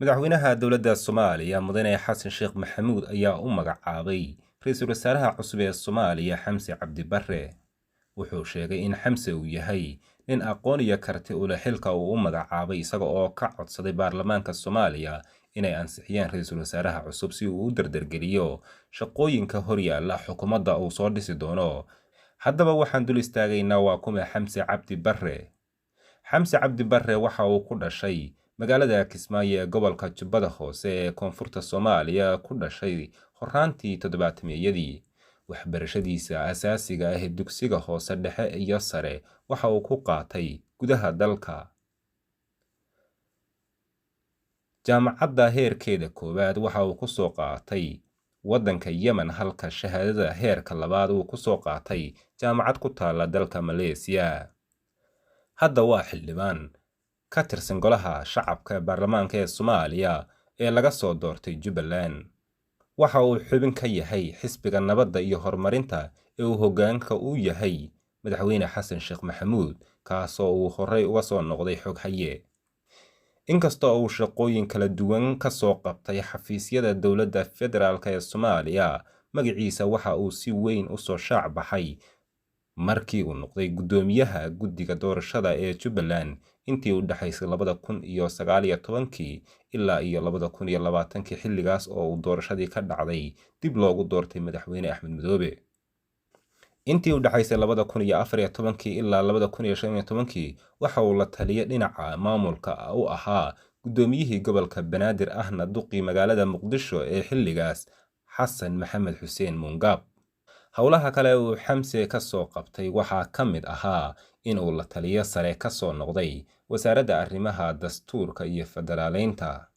Madaxweynaha dowladda Soomaaliya Mudane Xasan Sheekh Maxamuud ayaa u magacaabay ra-iisul wasaaraha cusub ee Soomaaliya Xamse Cabdi Barre. Wuxuu sheegay in Xamse uu yahay nin aqoon iyo karti u leh xilka uu u magacaabay, isaga oo ka codsaday baarlamaanka Soomaaliya inay ansixiyaan ra-iisul wasaaraha cusub si uu u dardargeliyo shaqooyinka horyaalla xukuumadda uu soo dhisi doono. Haddaba waxaan dul istaagaynaa waa kuma Xamse Cabdi Barre. Xamse Cabdi Barre waxa uu ku dhashay magaalada Kismaayo ee gobolka Jubbada Hoose ee koonfurta Soomaaliya, ku dhashay horaantii toddobaatameyadii. Waxbarashadiisa asaasiga ah ee dugsiga hoose, dhexe iyo sare waxa uu ku qaatay gudaha dalka. Jaamacadda heerkeeda koowaad waxa uu kusoo qaatay waddanka Yemen, halka shahaadada heerka labaad uu kusoo qaatay jaamacad ku taala dalka Maleesiya. Hadda waa xildhibaan ka tirsan golaha shacabka baarlamaanka ee Soomaaliya ee laga soo doortay Jubbaland. Waxa uu xubin ka yahay xisbiga nabadda iyo horumarinta ee uu hoggaanka u yahay madaxweyne Xasan Sheekh Maxamuud, kaasoo uu horey uga soo noqday xoghaye. Inkastoo uu shaqooyin kala duwan ka soo qabtay xafiisyada dowladda federaalk ee Soomaaliya, magaciisa waxa uu si weyn u soo shaac baxay markii uu noqday guddoomiyaha guddiga doorashada ee Jubbaland intii u dhexaysay 2019-kii ilaa iyo 2020-kii, xilligaas oo uu doorashadii ka dhacday dib loogu doortay madaxweyne Axmed Madoobe. Intii u dhexaysay 2014-kii ilaa 2015-kii waxa uu la taliye dhinaca maamulka u ahaa guddoomiyihii gobolka Banaadir ahna duqii magaalada Muqdisho ee xilligaas, Xasan Maxamed Xuseen Muungaab. Howlaha kale uu Xamse ka soo qabtay waxaa ka mid ahaa inuu la taliyo sare ka soo noqday wasaaradda arrimaha dastuurka iyo federaaleynta.